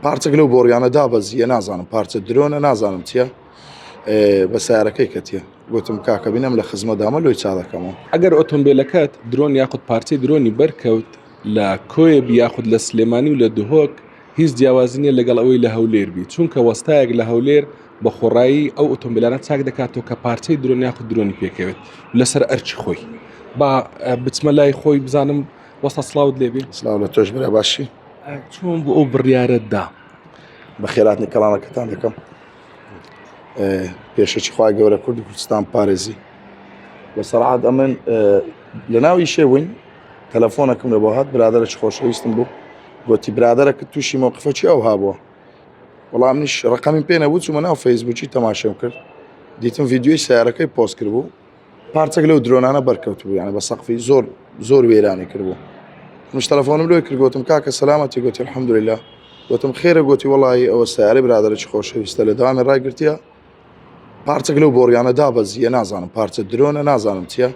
پارچەک لەو بۆڕیانە دابەزیە نازانم پارچە درۆنە نازانم چییە بە سیارەکەی کەتیە گوتم کاکە بینم لە خزمە دامە لۆی چاڵەکەمەوە. ئەگەر ئۆتۆمبیلەکەت درۆن یاخود پارچەی درۆنی بەرکەوت لە کۆیە بی یاخود لە سلێمانی و لە دهۆک هیچ جیاوازی نییە لەگەڵ ئەوەی لە هەولێر بی چونکە وەستایەک لە هەولێر بە خۆڕایی ئەو ئۆتۆمبیلانە چاک دەکاتەوە کە پارچەی درۆن یاخود درۆنی پێکەوێت لەسەر ئەرکی خۆی با بچمە لای خۆی بزانم وەستا سڵاوت لێبی سلااو لە تۆش برا باشی چۆن بۆ ئەو بڕیارەت دا؟ بەخێراتنی کەڵانەکەتان دەکەم پێشەکی خوای گەورە کورد و کوردستان پارێزی بە سەرعات ئەمن لە ناوی شێ بووین تەلەفۆنەکەم لە بۆ هات برادەرێکی خۆشەویستم بوو گوتی برادەرەکە تووشی مۆقفەکی ئەو هابووە وەڵام منیش ڕقەمی پێ نەبوو چوومە ناو فەیسبووکی تەماشێم کرد دیتم ڤیدیۆی سیارەکەی پۆست کرد بوو پارچەک لەو درۆنانە بەرکەوتبوو یانە بە سەقفی زۆر زۆر وێرانی کردبوو منش تەلەفۆنم لۆی کرد گوتم کاکە سەلامەتی گوتی الحمدلله گوتم خێرە گوتی وەڵی ئەوە سیارەی برادەرێکی خۆشەویستە لە دەوامی ڕایگرتیە پارچەک لەو بۆڕیانە دابەزیە نازانم پارچە درۆنە نازانم چییە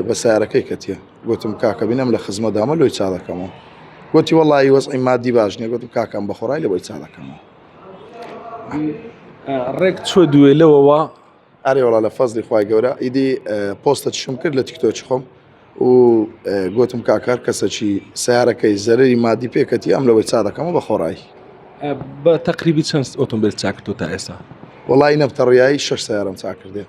بە سیارەکەی کەتیە گوتم کاکە بینم لە خزمە دامە لۆی چاڵەکەمەوە گوتی وەڵی وەزعی مادی باش نییە گوتم کاکەم بەخۆڕای لە بۆی چاڵەکەمەوە ڕێک چۆ دوێ لەوەوە ئەرێ وەڵا لە فەزلی خوای گەورە ئیدی پۆستە چشم کرد لە تیکتۆکی خۆم و گوتم کاکار کەسەکی سیارەکەی زەرری مادی پێکەتی ئەم لەوەی چا دەکەمەوە بە خۆڕایی بە تەقریبی چەند ئۆتۆمبیل چاکردو تا ئێستا وەڵی نەبتەڕیایی شش سیارم چاکردێ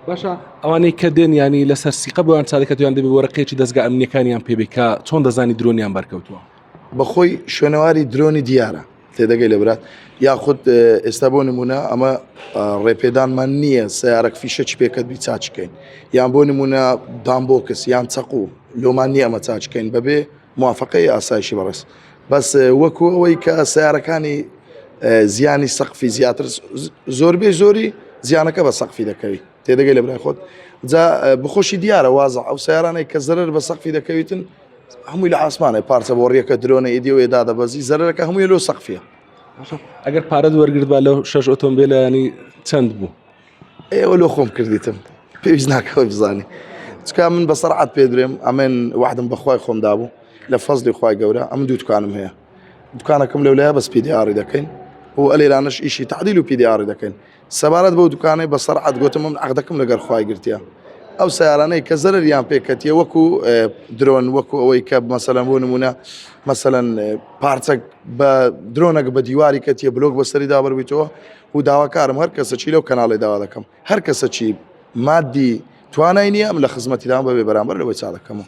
باشە ئەوانەی کە دێن ینی لەسەر سیقە بۆیان چاکەتیان دەبێ وەرەقەیەکی دەستگا ئەمنیەکانیان پێبێ کە چۆن دەزانی درۆنیان بەرکەوتووە بەخۆی شوێنەواری درۆنی دیارە تێدەگەی لە برات یاخود ئێستا بۆ نمونە ئەمە ڕێپێدانمان نییە سیارەک فیشەکی پێکەت بی چاچکەین یان بۆ نمونە دامبۆکس یان چەقوو لۆمان نییە ئەمە چاچکەین بەبێ موافقەی ئاسایشی بەڕێز بەس وەکو ئەوەی کە سیارەکانی زیانی سەقفی زیاتر زۆربەی زۆری زیانەکە بە سەقفی دەکەوی تێدەگەی لە برای خۆت جا بخۆشی دیارە وازە ئەو سیارانەی کە زەرەر بە سەقفی دەکەویتن هەمووی لە ئاسمانە پارچە بۆڕیەکە درۆنە ئیدی و ئێدا دەبەزی زەرەرەکە هەمووی لۆ سەقفیە ئەگەر پارەت وەرگرت با لەو شەش ئۆتۆمبیلە ینی چەند بوو ئێوە لۆ خۆم کردیتم پێویست ناکەەوە بزانی چکا من بە سەرعات پێ درێم ئەمن وعدم بەخوای خۆم دابوو لە فەزلی خوای گەورە ئەم دوو دوکانم هەیە دوکانەکەم لەولایە بەس پیدیاری دەکەین و ئەلێرانش ئیشی تعدیل و پیدیاری دەکەین سەبارەت بەو دوکانەی بە سەرعەت گوتم من عەقدەکەم لەگەر خوای گرتیە ئەو سیارانەی کە زەرەریان پێکەتیە وەکو درۆن وەکو ئەوەی کە مەسەلەن بۆ نمونە مەسەلەن پارچەک بە درۆنەک بە دیواری کەتیە بلۆک بەسەری دابەربیتەوە و داواکارم هەر کەسەکی لەو کەناڵی داوا دەکەم هەر کەسەکی مادی توانای نییە ئەم لە خزمەتیدام بەبێ بەرامبەر لەوەی چاڵەکەمەوە.